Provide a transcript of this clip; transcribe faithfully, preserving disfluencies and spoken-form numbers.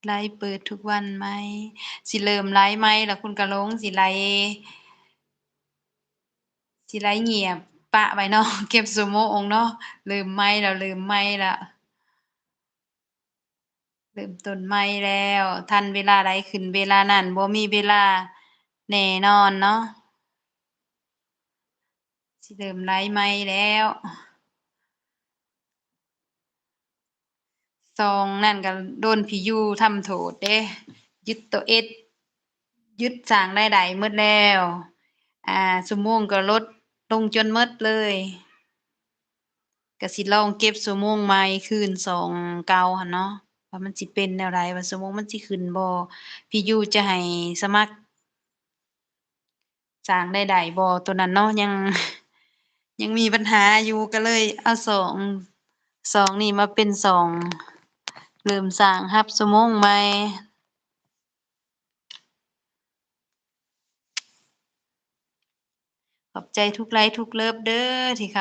ไลฟ์เปิดทุกวันไหม สิเริ่มไลฟ์ไหมล่ะคุณกะหลง สิไลฟ์ สิไลฟ์เงียบปะไว้เนาะ เก็บชั่วโมงเนาะ เริ่มใหม่แล้ว เริ่มใหม่แล้ว เริ่มต้นใหม่แล้ว ทันเวลาใดขึ้นเวลานั้น บ่มีเวลาแน่นอนเนาะ สิเริ่มไลฟ์ใหม่แล้ว สองนั่นก็โดนพี่ยูทำโทษเด้ ยึดโตเอส ยึดสร้างรายได้หมดแล้ว อ่า ชั่วโมงก็ลดลงจนหมดเลย ก็สิลองเก็บชั่วโมงใหม่คืนสองเก่าหั่นเนาะ ว่ามันสิเป็นแนวใด ว่าชั่วโมงมันสิขึ้นบ่ พี่ยูจะให้สมัคร สร้างรายได้บ่ ตัวนั้นเนาะ ยัง ยังมีปัญหาอยู่ ก็เลยเอาสอง สองนี่มาเป็นสอง เริ่มสร้างรับชั่วโมงใหม่ ขอบใจทุกไลค์ทุกเลิฟเด้อที่เข้า